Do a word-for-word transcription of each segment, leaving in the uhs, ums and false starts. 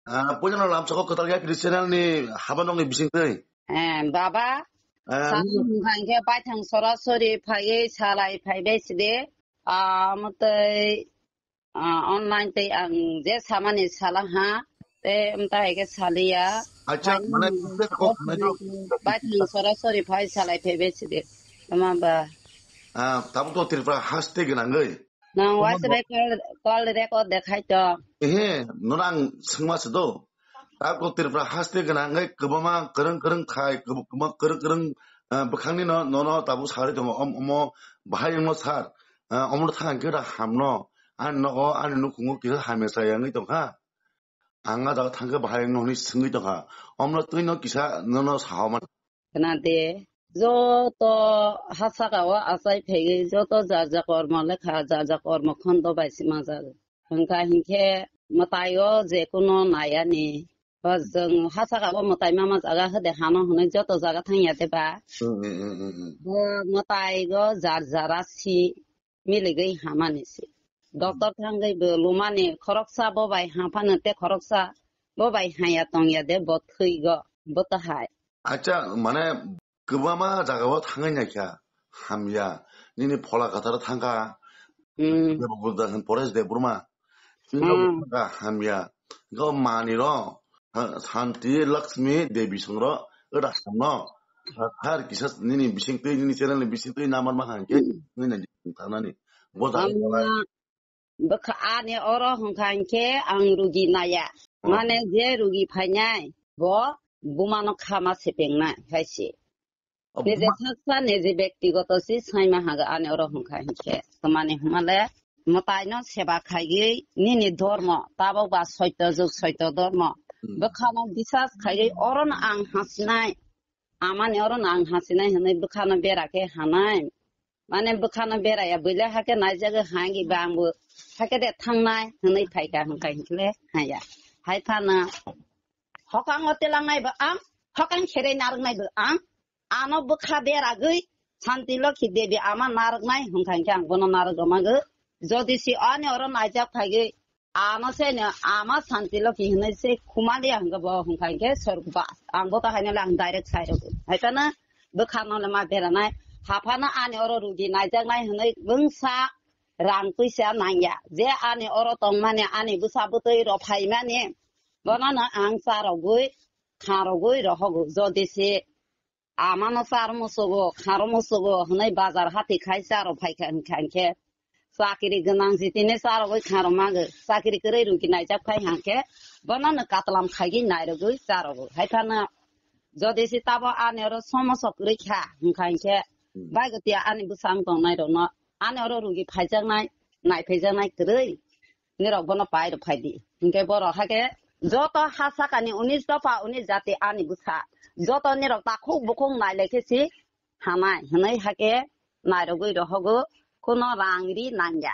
Ah, puila no lamsoko kwtal ya kri channel ni haba nokni bisingtwi. Eh, baba, ah, sa nini hwnkha hwnkhe baithang sorasori phaiwi salai phaibai sidi. Ah, mwtwi, ah, online tei ang je samani sala ha, te mwtai hai khe saliya. Acha, mane, baithang sorasori phai salai phaibai sidi. Tama ba. Ah, tabuk to Tripura haste gwnangwi. Nang waisa bai call, call record dekhai to. Ehe, nono ang swngma se do. Tabuk Tripura haste gwnangwi kwbangma kwrwng kwrwng khai, kwb-, kwbangma kwrwng kwrwng, ah, bwkhangni no, nono tabuk sarwi tongo. Om-, omo bahai wngno sar, ah, omo thang khe da hamno. Ani nogo, ani nukhungo kisa hamya chaya wngwi tongkha. Ang a jaga thangkhe bahai wngno hwnwi swngwi tongkha. Omno twino kisa nono sahoman. Khna de, joto ha saka o achai phaiwi, joto jar jar kormo lekha, jar jar kormo khondo bai se manjak. Hwnkha hinkhe mwtai o je kuno nayani. Ba jwng ha saka o mwtai ma manjaga hwde hano hwnwi joto jaga thangya de ba. Mm, mm, mm, mm, mm. Bo mwtai o jar jara si miligwi hamani se. Doctor thangwi bo lumani khoroksa bo bai haphano te khoroksa bo bai haya tongya de bo thwigo bo to hai. Acha, mane kwbangma jaga o thangwi naikha hamya. Nini phola kwthar thangkha. Hmm. Debogurda hin Paresh Debbarma. Tini Hmm. Thangkha hamya. Go mani ro. Ha, Santi Lakshmi Devi songro, ora samno. Har kisa nini bisingtwi, nini channel ni bisingtwi namar ma hangke, nini na thangnani. Bo da. Ang bwkha ani oro hwnkha hinkhe ang rugi naya. Oh. Mane je rugi phainai, bo bumano khama sepengnai, hai se. Oh, nije buma- saksa nije bektigoto si saima haga ani oro hwnkha hinkhe. Tamani hwnmale mwtaino seba khaigwi nini dhormo tabok ba soito jug soito dhormo. Hmm. Bwkhano bisas khaigwi orono ang hasinai. Amani orono ang hasinai hwnwi bwkhano bera khe hanai. Mane bwkhano beraya buile hake naijagwi hangi ba angbo hake de thangnai hwnwi phaikha hwnkha hinkhle haya. Hai phano Hokang o telangnai bo ang, hokang kherei narwknai bo ang. Ano bwkha beragwi Santi Lokhi Devi ama narwknai hwnkha hinkhe ang bono narwk rwmagwi. Jodi si ani oro naijak phaigwi ano se no ama Santi Lokhi hinwi se khumaliya hwnkhe bo hwnkha hinkhe sorgo ba ang bo to haino le ang direct sai rwgwi. Hai phano bwkha no le ma beranai. Haphano ani oro rugi naijaknai hwnwi bwngsa rang puisa nangya. Je ani oro tongmani ani bwsa bwtwi rw phaimani. Bono no ang charogwi, kharogwi rohogo. Jodi se amano char musugo, kharo musugo, hwnwi bazar hati khai charo phaikha hinkha hinkhe. Chakri gwnang jitine charogwi kharo mago. Chakri kwrwi rugi naijak phai hangkhe, bono no katlam khaigwi nairogwi charogo. Hai phano jodi se tabo ani oro somoso kwrwi kha, hinkha hinkhe, hmm, baigo tiya ani bwsang tongnai rokno. Ani oro rugi phaijaknai, naiphaijaknai kwrwi, nirok bono pai rw phai di. Hinkhe borok hakhe joto ha sakani unis dopha unis jati ani bwsa. Joto nirok takhuk bukhuk nailai khe si hanai hwnwi hakhe nairogwi rohogo, kuno rang ri nangya.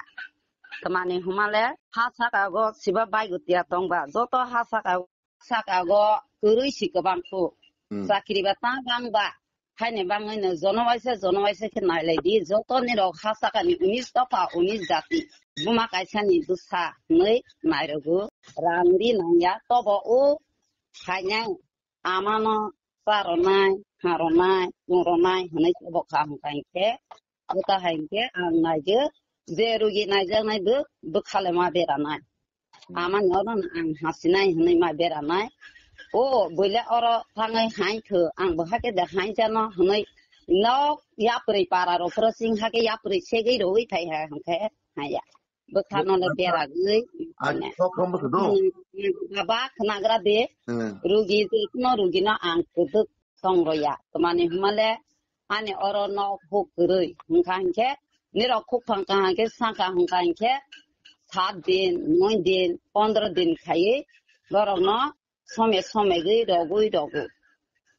Tamani hwnmale ha saka go siba baigo tiya tongba, joto ha saka saka go kwrwi si kwbang khu. Hmm. Chakri ba ta bang ba, haini bangwi no jono waisa, jono waisa khe nailai di. Joto ni rok ha saka ni unis dopha, unis jati. Buma kaisa ni bwsa hwnwi nairogo. Rang ri nangya, tobo o phainai amano charonai, haronai, tungronai hwnwi tobo kha hwnkha hinkhe. Bwta hai hinkhe ang naigwi, je rugi naijaknai bo, bwkhale ma beranai. Hmm. Amani oro no ang hasinai hwnwi ma beranai. O, buile oro thangwi hain thw, ang bo hakhe de hain jano hwnwi nok yapri para rok phro sing hakhe yapri segwi rogwi thai ha hwnkhe haya. Bwkhano le beragwi. Ai, mane. Kok rombo se do. Hmm, baba khnagra de. Hmm. Rugi je kuno rugi no ang kwdwk tong roya. Tamani hwnmale ani oro nok huk kwrwi. Hwnkha hinkhe nirok khuk phang kaham khe sangkha hwnkha hinkhe sat din, noi din, pondro din khaiwi borokno some somegwi rogwi rogo.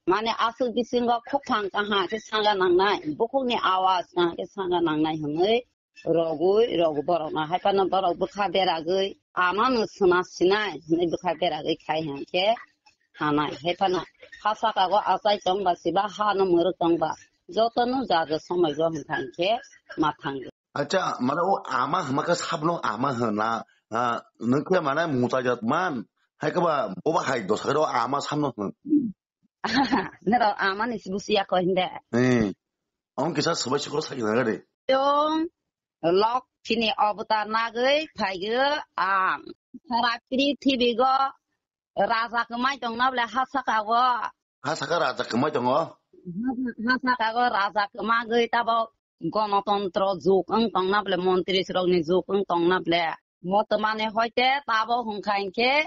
Mane aswk bisingo khuk phang kaham khe sanga nangnai, bukhukni awaz kaham khe sanga nangnai hwnwi rogwi rogo borokno. Hai phano borok bwkha beragwi amano swna sinai hwnwi bwkha beragwi khai hwnkhe hanai. Hai phano ha saka go achai tongba siba hano mwrwk tongba jotono jaga somai go hwnkha hinkhe ma thango. Acha, mane o ama hwnma khe sabno ama hwna, ah, nwng khe mane muchajak man, Hai khe ba, bo ba hai dos khe ro ama samno hwn. Nero ama ni si busi ya ko hinde. Eh. Ang kisa sabai sikro sai na gade. Tong lok chini avatar nagwi phaigo ang. Sara prithibi go raja kwmai tongna bole ha saka go. Ha saka raja kwmai tongo? Ha saka go raja kwmagwi tabo gonotontro juk wng tongna bole, montri srokni juk wng tongna bole. Mo twmani hoite tabo hwnkha hinkhe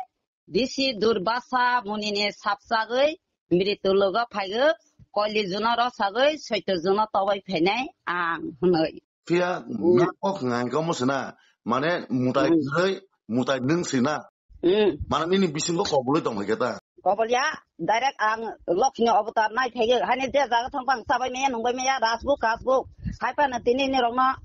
bisi durbasa munini sapsagwi mritu logo phaigo, koli juno rosagwi soito juno toboi phainai ang hwnwi. Phiya na kok ngai ko mo sina, mane mutai Hmm. Kwrwi, mutai nwng sina. Hmm. Mane nini bisingo kobului tong hai khe ta. Kobol ya, direct ang lokni avatar nai phege, hani je jaga thang bang sabai meya nungbai meya, rasbuk, kasbuk. Hai pa na tini ni rokno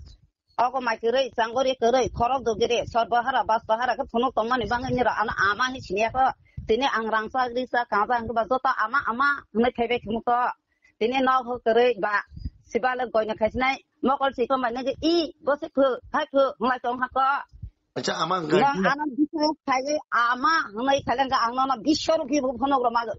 ogo mai kwrwi, changori kwrwi, khorok dugiri, sorbo hara, basbo hara khe phunuk tongmani bangwi ni rok ano ama hi siniya kho. Tini ang rangchak, rijak, kangjak hwnkhe ba joto ama, ama hwnwi thaibai khimukho. Tini nok hwk kwrwi ba sibale goino khaisinai mokol sikon bai nai i bo se phu hai phu hwnlai tong hako. Acha ama hwnkha Nang khe ano biswa khaigwi ama hwnwi khailangkha ang nono biswa rupi bo phunuk rwmagw.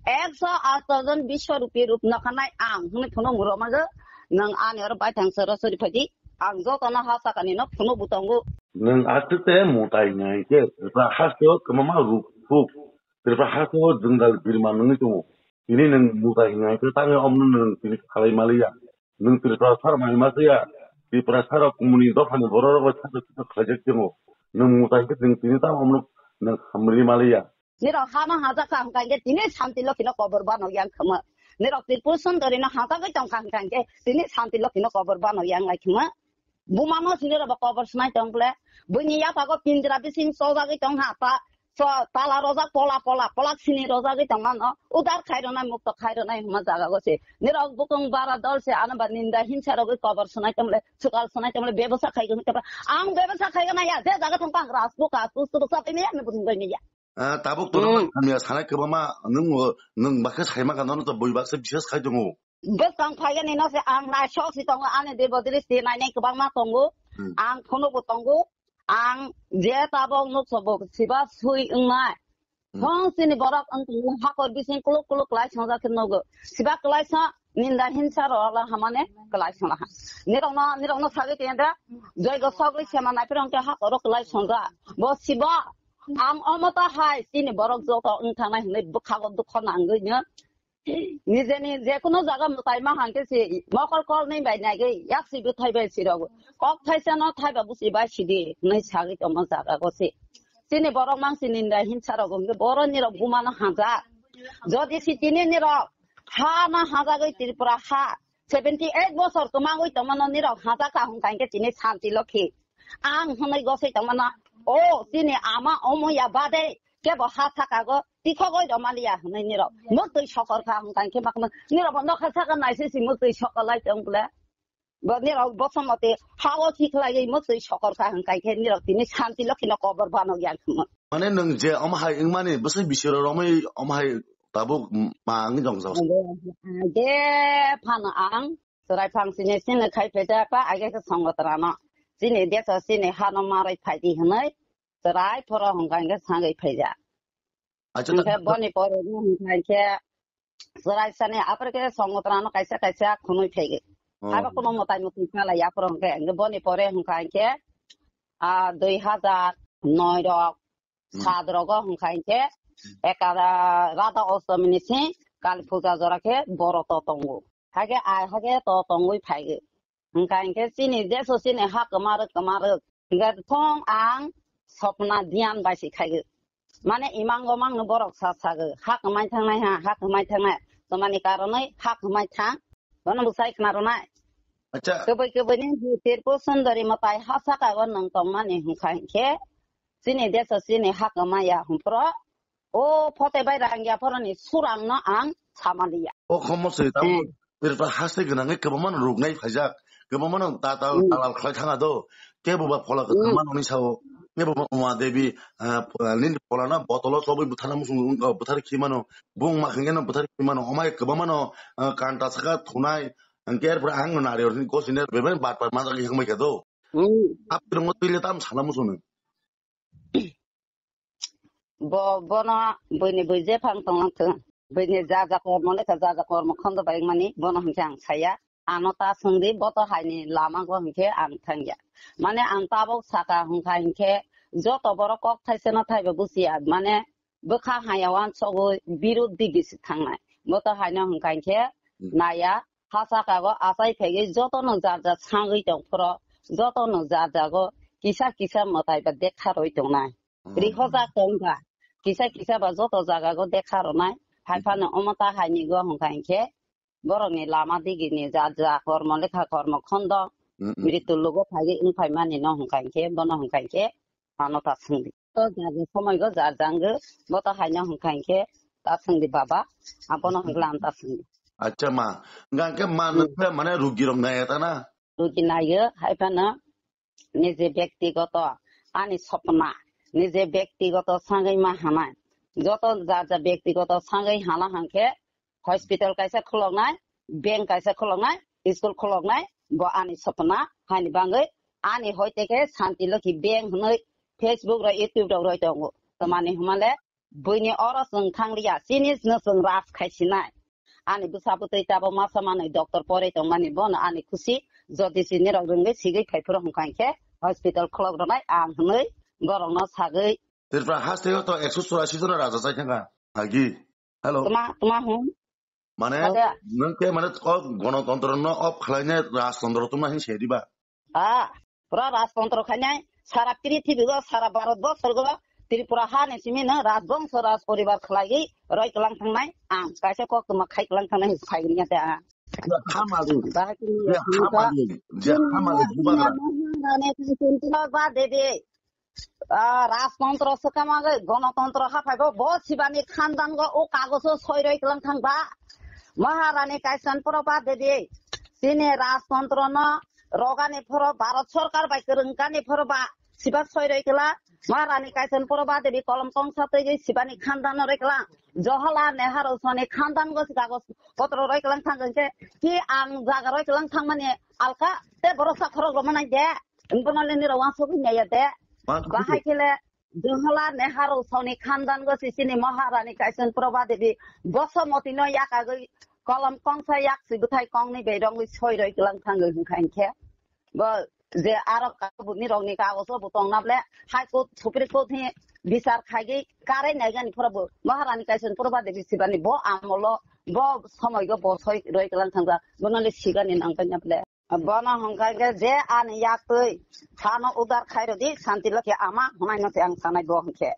Ekso asto jon biswa rupi rup nokhanai ang hwnwi phunuk rwmagw. Nang ani oro baithang soro sori phaidi ang jotono ha sakani no phunuk bo tongo. Nwng aswk te mutai ngai khe ba haste o kwbangma ruk phuk. Tripura haste o jwngjal birma nungwi tongo. Tini nwng mutai hwnka khe tangwi omno nwng tini khalai maliya. Nwng Tripura sar mai ma siya. Tripura sar rok kumuni dophani borok rok bai sato sato khlaijak tongo. Nwng mutai khe nwng tini tamo omno nwng hamri maliya. Nirok hama hajak kha hwnka hinkhe tini santi lokino kobor bano yang khama. Nirok Tripura sundorino hajagwi tongkha hwnka hinkhe tini santi lokino kobor bano yang lai khama. Buma no sini rok ba kobor swnai tong ble. Buini yapago pindra bising chojagwi tong ha ta. So tala rojak pola pola polak sini rojagwi tong mano. Udar khai rwnai mukto khai rwnai hwnma jaga go se. Nirok bukung bara dol se ano ba ninda hinsa rogwi kobor swnai tong ble. Sukal swnai tong ble bebosa khai gwi tong. Ang bebosa khai gana ya je jaga thang pang ras buka tu tu sa tini ya me bung bai ya. Ah, tabuk to Hmm. Hamya sanai kwbangma nwng o, nwng bakhe saima ka nono to bui bakse bises khai tongo. Bwskang phaigani no se ang naisok si tongo, ani debo diri si nainai kwbangma tongo. Hmm. Ang phunubo tongo. Ang je tabok nuksobo siba sui wngnai. Hmm. Thong sini borok wng tongmani hakor bising kuluk kuluk kwlai songjak khe nogo. Siba kwlai sa ninda hinsa rok la hamane kwlai songla ha. Nirokno, nirokno sagwi tiyanda joigo sogwi sema naipirong khe hakoro kwlai songjak. Bo siba ang omo ta hai sini borok joto wng thangnai hinwi bwkhago dukho nangwi no. Nijeni je kunu jaga mwtai ma hangke si mokol kol ni bai nai ge yak si bwthai bai si rogo. Kok thaisa no thaiba busi bai si di nai sagwi tongma jaga go si. Chini borok mang si ninda hinsa rogo hingke boro ni rok buma no hanja. Jodi si tini ni rok ha no hanja goi Tripura ha seventy eight bosor kwmangwi tongma no ni rok hanja ka hung kain ke tini santi lokhi. Ang hwnwi gosoi tongmano, o, chini ama omo ya bade kebo ha saka go tikhogoi rw maliya hwnwi nirok mwktwi sokor kha hwn kankhe makma nirok bo nokha saka naisisi mwktwi sokor lai tong bwle. Bo nirok bosomoti ha-o thikhlaiwi mwktwi sokor kha hwn kankhe nirok tini santi lokhino kobor bano ya khwma. Mane nwng je omo hai wngmani bwswk bisiro romwi omo hai tabuk ma wngwi tong jak. Age phano ang chwrai phang sini sini khai phaijak pa age khe songotrano. Chini deso chini hano maroi phaidi hwnwi chwrai phoro hwnka hinkhe sangwi phaijak. Acha, hinkhe ta- boni pore no hwnka hinkhe chwrai sani apre khe songotrano kaisa kaisa khwnwi phaigwi. Oh. Haiba kuno mwtai mwtwi chalai aphuru hinkhe, hinkhe boni pore hwnka hinkhe, ah, dui hazar noi rok, Hmm. Sat rogo hwnka hinkhe eka ra-, Radha Ostami ni sing Kali Puja jora khe boro to tongo. Hake ai hake to tongwi phaigo. Hwnka hinkhe chini deso chini ha kwmarwk kwmarwk. Hinkhe thong ang sopna diyan bai si khaigo. Mane imang gomang no borok sa sago. Ha kwmai thangnai ha, ha kwmai thangnai. Tomani karonwi ha kwmai thang. Bono bwsai khna rwnai. Acha. Kwbwi kwbwi ni Tirpul Sundari mwtai ha saka o nwng tongmani hwnka hinkhe. Chini deso chini ha kwmaya hwnphro, o phote bai rang ya phoroni surang no ang samaliya. O khomo se tamo Hmm. Tiripura haste gwnangwi kwbangma no ruknai phaijak, kwbangma no ta ta Hmm. talal khlai thanga do, kebo ba phola Hmm. kwthang mano ni sao, kebo ba Uma Devi, ah, nini phola na botolo chobwi bwthana musung, ah, bwthar khi mano, bung ma khenge no bwthar khi mano, omai kwbangma no, ah, kanta saka thunai, ang ker pura ang no nari or ni gosine bebani bat bat ma jagwi hangmai kha do. Hmm. Ap tirong twi le tam sana musung. Bo, bono buini bui jephang tonglang thung. Buini ja ja kormo lekha, ja ja kormo khondo bai mani bono hinkhe ang saya. Ano ta swngdi, bo to haini lama go hinkhe ang thangya. Mane ang tabok saka hwnkha hinkhe joto borok kok thaiseno thaiba buchiya. Mane bwkha haya wansogwi birud digi se thangnai. Bo to haino hwnkha hinkhe Hmm. naya, ha saka go achai phegwi jotono jar jar sangwi tong phoro, jotono jar jago kisa kisa mwtai ba dekha roi tongnai. Hmm. Rihojak tong ba, kisa kisa ba joto jaga go dekha ronai. Hai Hmm. phano omo ta haini go hwnkha hinkhe borokni lama digini ja ja kormo lekha kormo khondo Hmm, hmm. mritu logo phaiwi wngphai mani no hwnkha hinkhe bono hwnkha hinkhe ano ta swngdi. To jaga somoi go jar jang go bo to haino hwnkha hinkhe ta swngdi baba, abono hwnkhe ang ta swngdi. Acha ma, hwnkha hinkhe ma Hmm. nokhe mane rugi rok nai ta na? Rugi naiyo, hai phano nije bektigoto ani sopna, nije bektigoto sangwi ma hanai. Joto ja ja bektigoto sangwi hala hangkhe hospital kaisa khuloknai, bank kaisa khuloknai, school khuloknai, bo ani sopna haini bangwi ani hoite khe Santi Lokhi bank hwnwi Facebook rok, YouTube rok roi tongo. Tamani hwnmale buini oro chwng thangliya, chini no chwng ras khaisinai. Ani bwsa bwtwi tabok masa manwi doctor porwi tongmani bono ani khusi, jodi chini rok rwngwi sigwi phaiphuru hwnkha hinkhe hospital khulok rwnai ang hwnwi borokno sagwi. Tripura hasteo to ekso churasi jona raja chai thangkha. Agi. Hello. Tuma, tuma hwn. Mane, Ada. nwng khe mane o gonotontro no off khlainai rajtantro tuma hin se diba? Ah, pura rajtantro khainai, sara prithibi go, sara Bharat borso go, Tripura ha ni simi no rajbongso raj poribar khlaiwi roi klang thangnai, ang kaisa kok tuma khai klang thangnai, phai gini ate ang. Je hamari, Bahai kini je ya, hamari, je Chini hamari ya, bubagra. Chini ya, Maharani Kuntula ba dede. Ah, rajtantro swkang bagwi gonotontro haphaibo bo sibani khandan go o kagoso soiroi klang thang ba. Maharani Kanchanpura ba debi. Chini rajtantro no rogani phoro Bharat sorkar bai kwrwngkani phoro ba siba soiroi kla. Maharani Kanchanpura ba debi kolom kongsa twi sibani khandan no roi klang. Jawaharlal Nehru soni khandan go si kagos potro roi klang thang khe ki ang jaga roi klang thang mani alka te borok sa khorok rw manai de. Wngkha nole nirok uansugwi naiya de. Uansugwi. Bahai khe le Jawaharlal Nehru soni khandan go si chini Maharani Kanchanpura Devi Basumati no yakagwi kolom kongsa yaksi bwthai kongni beirongwi soiroi klang thangwi hwnkha hinkhe. Bo je aro kabuni rokni kagoso bo tongna ble High Court, Supreme Court hi bichar khaigwi karai naigani phoro bo Maharani Kanchanpura Devi sibani bo amolo bo somoigo bo soiroi klang thangjak. Bono le sigani nangkanya ble. Bono hwnkha khe je ani yaktwi phano udar khairodi Santi Lokhi ama hwnai no se ang sanai bo hwnkhe.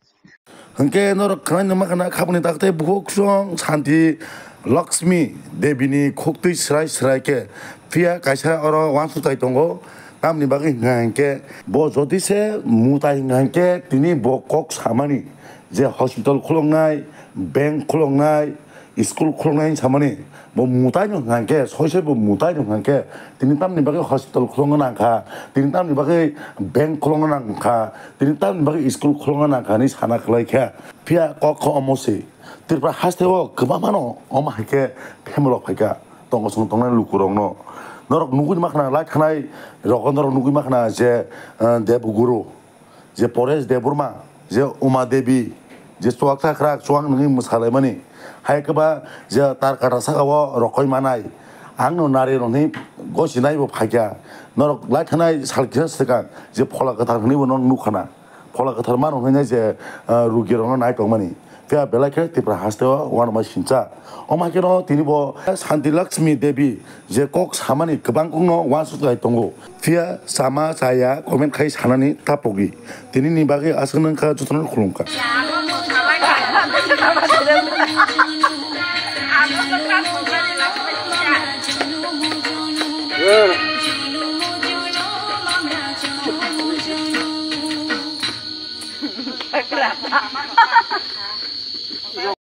Hwnkhe norok khwnai nangma khna khaboni dakte bukhuk song Santi Lakshmi Devi ni khuktwi srai srai khe phiya kaisa oro uansukthai tongo. Tamni bagwi hwnkha hinkhe bo jodi se mutai hwnkha hinkhe tini bo kok samani je hospital khuloknai, bank khuloknai, school khuloknai hinwi samani, bo mutai no hwnkha khe, soi soi bo mutai no hwnkha khe, tini tamni bagwi hospital khulokna nangkha, tini tamni bagwi bank khulokna nangkha, tini tamni bagwi school khulokna nangkha hinwi sana khlai kha. Phiya kok kho omo se. Tripura haste o kwbangma no omo hai khe family rok phai kha. Tongo song tongnai luku rok no. Norok nugwi ma khna lai khanai rogo norok nugwi ma khna je, eh, Debguru. Je Paresh Debbarma, je Uma Devi, je chuak chakrak chuak nungwi mwsalaimani, hai khe ba je tar kata saka o rokoi manai, ang no nari rok hinwi gosinai bo phaikha, norok lai thanai sal kisa swkang je phola kwthar hinwi bo norok nukha na, phola kwthar mano hinwi je, ah, rugi rok no nai tongmani. Phiya belai khe Tripura haste o uanama sincha. Omo hai kheno tini bo Santi Lakshmi Devi je kok samani kwbang kok no uansuk lai tongo. Phiya sama chaya comment khai sanani tapogi. Tini ni bagwi aswk nang kha jotono khulum kha.